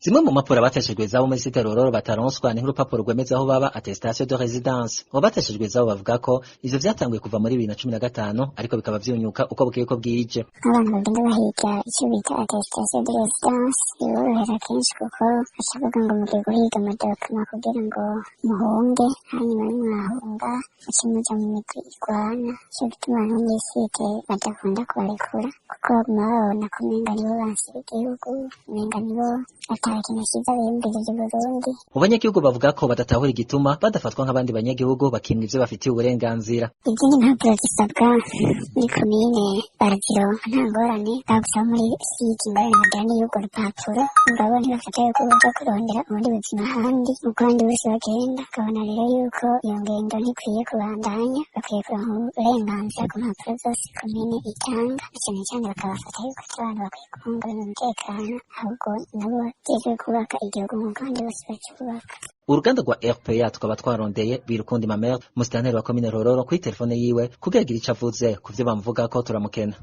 Zimwe mu mpapuro abateshejwe izabo muri site Ruhororo bataronswa ni nk'urupapuro rwemeza aho baba, attestation de résidence. Abo bateshejwe izabo bavuga ko ivyo vyatanguye kuva muri 2015, ariko bikaba vyunyuka uko bukeye ko bwije. Nk'abantu bagenda bahiga icyo bita attestation de résidence biborohera kenshi, kuko baca bavuga ngo mugiye guhiga ama documents kugira ngo muhunge, hanyuma nimwahunga muce muja mu migwi irwana. Ico gituma abantu bo muri site badakunda kubarekura, kuko baguma babona ko umenga nibo bansi b'igihugu, umenga nibo ata kintu ciza biyumvirira i Burundi. Mu banyagihugu bavuga ko badatahura igituma badafatwa nk'abandi banyagihugu, bakimwa ivyo bafitiye uburenganzira. Izindi mpapuro zisabwa muri komine barazironka nta ngorane, bagusaba muri site ingorane bagira n'iy'urwo rupapuro. Mugabo ntibafata yuko uja kurondera ubundi buzima ahandi uko abandi bose bagenda. Ukabona rero yuko iyo ngendo ntikwiye kubandanya, bakwiye kuronka uburenganzira ku mpapuro zose komine itanga, na cane cane bakabafata yuko atari abantu bakwiye guhungabanya umutekano, ahubwo nabo bajejwe kubaka igihugu nk'uko abandi bose bacubaka. Uruganda rwa RPA tukaba twarondeye Birukundi Mamere, musitanteri wa komine Ruhororo, kuri telefone yiwe kugira agire ico avuze ku vyo bamuvugako, turamukena.